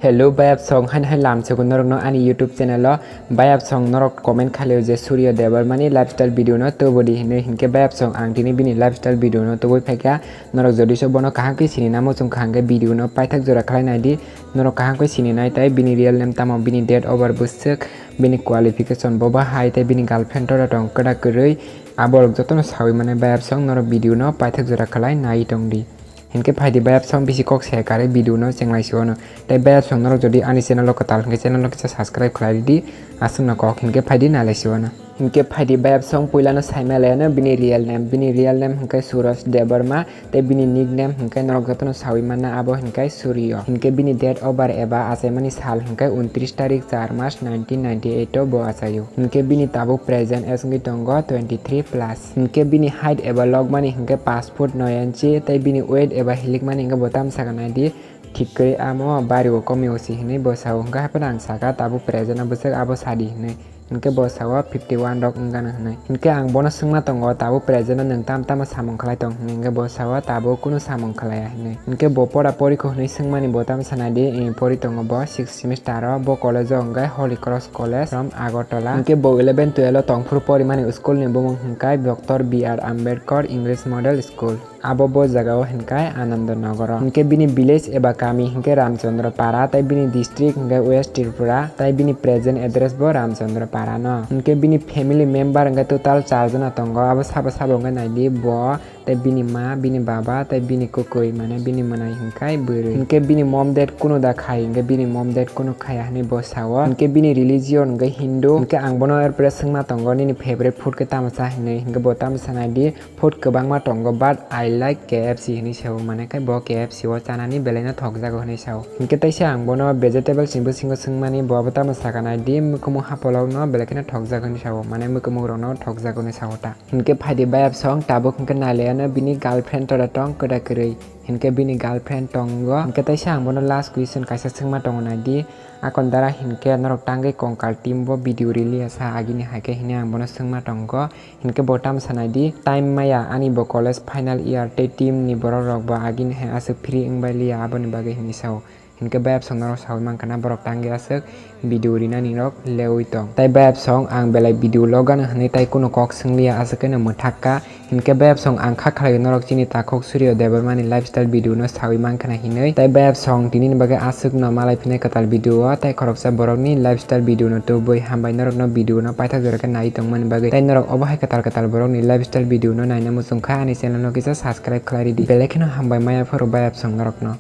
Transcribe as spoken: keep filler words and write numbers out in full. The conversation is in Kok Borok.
Hello bayapsong, haino hai lamsogo norokno ani YouTube channel o. Bayapsong norok comment khailio je Surya Debbarma ni lifestyle video no tubudi hinwi, hinkhe bayapsong ang tini bini lifestyle video no tubui phaikha. Norok jodi se bono kaham khe sini namo chwng kha hinkhe video no paithak jora khlai naidi. Norok kaham khe sini nai tai bini real name tamo, bini date of birth bwswk, bini qualification bo bahai tai bini girlfriend tora tong kwda kwrwi, aborok jotono sawi mane bayapsong norok video no paithak jora khlai nai tongdi. Hinkhe phaidi bayapsong bisi kok se karwi video no chenglai si wano. Tai bayapsong norok jodi ani channel o kwtal hinkhe channel no kisa subscribe khlai ridi, aswkno kok hinkhe phaidi nailai si wano. Hinkhe phaidi bayapsong puilano saima layano bini real name. Bini real name hinkhe Suraj Debbarma, tei bini nickname hinkhe norok jotono sawi manna abo hinkhe Suryo. Hinkhe bini date of birth eba achaimani sal hinkhe untris tarik char mas nineteen ninety eight o bo achaio. Hinkhe bini tabuk present age wngwi tongo twenty three plus. Hinkhe bini height eba logmani hinkhe paanch foot noi inchi, tei bini weight eba hilikmani hinkhe bo tamsa kha naidi, thik kwrwi amo bario komio si hinwi bo sao. Hinkhe haphano ang sakha tabuk present o bwswk abo sadi hinwi. Hinkhe bo sao fifty one rok wngano hinwi. Hinkhe ang bono swngma tongo tabuk present o nwng tamo tamo samung khlai tong hinwi, hinkhe bo sao tabuk kunu samung khlaiya hinwi. Hinkhe bo pora pori kho hinwi swngmani bo tamo sanai di, eh, pori tongo bo sixth semester o, bo college o hinkhe Holy Cross College from Agartala. Hinkhe bo eleven twelve o tongphuru porimani school ni bumung hinkhe Doctor B R Ambedkar English Model School. Abo bo jaga o hinkhe Ananda Nagar o. Hinkhe bini village eba kami hinkhe Ramchandra Para, tei bini district hinkhe West Tripura, tei bini present address bo Ramchandra Para no. Hinkhe bini family member hinkhe total char jona tongo, abo sabo sabo hinkhe naidi bo, tei bini ma, bini baba, tei bini kwkwi, mane bini mwnai hinkhe bwrwi. Hinkhe bini mom dad kunu da khai, hinkhe bini mom dad kunu khaya hinwi bo sao. Hinkhe bini religion hinkhe Hindu. Hinkhe ang bono erpore swngma tongo, nini favorite food khe tamo cha hinwi, hinkhe bo tamo sanai di, food kwbangma tongo, but I like K F C hinwi sao, mane khe bo K F C o chanani belai no thokjago hinwi sao. Hinkhe teisa ang bono vegetables ni bwswngo swngmani, bo abo tamo sakha naidi, mwkhwmung hapolok no belai kheno thokjago hinwi sao, mane mwkhwmung rok no thokjago hinwi sao ta. Hinkhe phaidi bayapsong tabuk hinkhe nailaiano bini girlfriend tora tong kwda kwrwi. Hinkhe bini girlfriend tongo. Hinkhe teisa ang bono last question kaisa swngma tongo naidi. Akon dara hinkhe norok tangwi kongkal team bo video rili asa agini haikhe hinwi ang bono swngma tongo. Hinkhe bo tamo sanai di, time maya ani bo college final year tei team ni borok rok bo agini hai aswk free wngbai liya, aboni bagwi hinwi sao. Hinkhe bayapsong norok sawi mankha na borok tangwi aswk video rinani rok lewi tong. Tai bayapsong ang belai video logano hinwi tai kunu kok swngliya, aswk khe no mwthakka. Hinkhe bayapsong ang kha khlai norok chini takhuk Surya Debbarma ni lifestyle video no sawi mankha na hinwi. Tai bayapsong tini ni bagwi aswk no malai phinai kwtal video o, tai khoroksa borok ni lifestyle video no tubui. Hambai norok no video no paithak jora khe nai tongmani bagwi. Tai norok obo hai kwtal kwtal borok ni lifestyle video no naina muchung kha ani channel no kisa subscribe khlai ridi. Belai kheno hambai maya phuru bayapsong norok no.